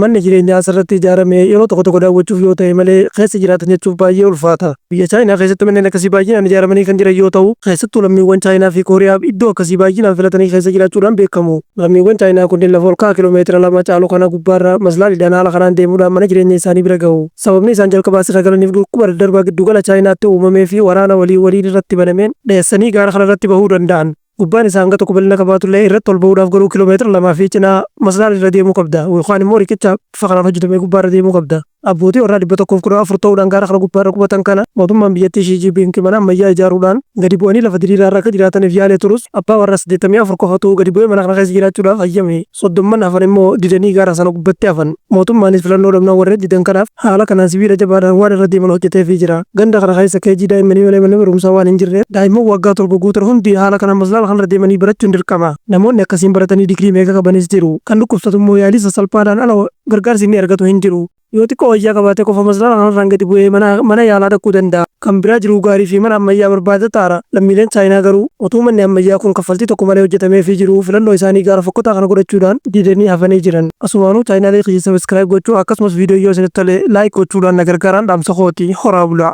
Manni jireenyaa asirratti ijaarame yeroo tokko tokko daawwachuuf yoo ta'e malee keessa jiraatan jechuuf baay'ee ulfaata. Biyya Chaayinaa keessatti manneen akkasii baay'inaan ijaaramanii kan jiran yoo ta'u, keessattuu lammiiwwan Chaayinaa fi Kooriyaa iddoo akkasii baay'inaan filatanii keessa jiraachuudhaan beekamu. Lammiiwwan Chaayinaa kunneen lafa olka'aa kiloomeetira 2 caalu kana gubbaarra maslaaliidhaan haala kanaan deemuudhaan mana jireenya isaanii bira gahu. Sababni isaan jalqaba asirra galaniif dhukkuba daddarbaa giddugala Chaayinaatti uumamee fi waraana walii waliin irratti banameen dheessanii gaara kanarratti bahuu danda'an. Gubbaan isaa hanga tokko bal'ina qabaatullee irratti ol bahuudhaaf garuu kiloomeetira 2 fi cinaa maslaala irra deemuu qabda yookaan immoo riqicha bifa kanaan hojjetame gubbaarra deemuu qabda. Abbootii warraa 114 ta'uudhaan gaara kana gubbaarra qubatan kana mootummaan biyyattii Shii Jiinpiing mana ammayyaa ijaaruudhaan gadi bu'anii lafa diriiraa irra akka jiraataniif yaalee turus abbaa warraa 84 qofatu gadi bu'ee mana kana keessa jiraachuudhaaf hayyame. Soddomman hafan immoo didanii gaara sana gubbatti hafan. Mootummaanis filannoo dhabnaan warreen didan kanaaf haala kanaan sibiila jabaadhaan waan irra deeman hojjeteefii jira. Ganda kana keessa KG daa'immanii malee manni barumsaa waan hin jirreef daa'imman waggaa 7 guutan hundi haala kanaan maslaala kanarra deemanii barachuun dirqama. Namoonni akkasiin baratanii digirii meeqa qabanis jiru. Kan dhukkubsatu immoo yaalii sasalphaadhaan ala gargaarsi inni argatu hin jiru. Yoo xiqqoo wayyaa qabaate qofa maslaala kanarraan gadi bu'ee mana yaalaa dhaquu danda'a. Kan biraa jiruu gaarii fi mana ammayyaa barbaada taara. Lammiileen Chaayinaa garuu otuu manni ammayyaa kun kaffaltii tokko malee hojjetameefii jiruu filannoo isaanii gaara fokkotaa kana godhachuudhaan didanii hafanii jiran. Asumaanuu chaayinaalee kiyya subscribe gochuu akkasumas viidiyoo yoo isinitti tole like gochuudhaan na gargaaraan dhaamsa kooti. Horaa bulaa.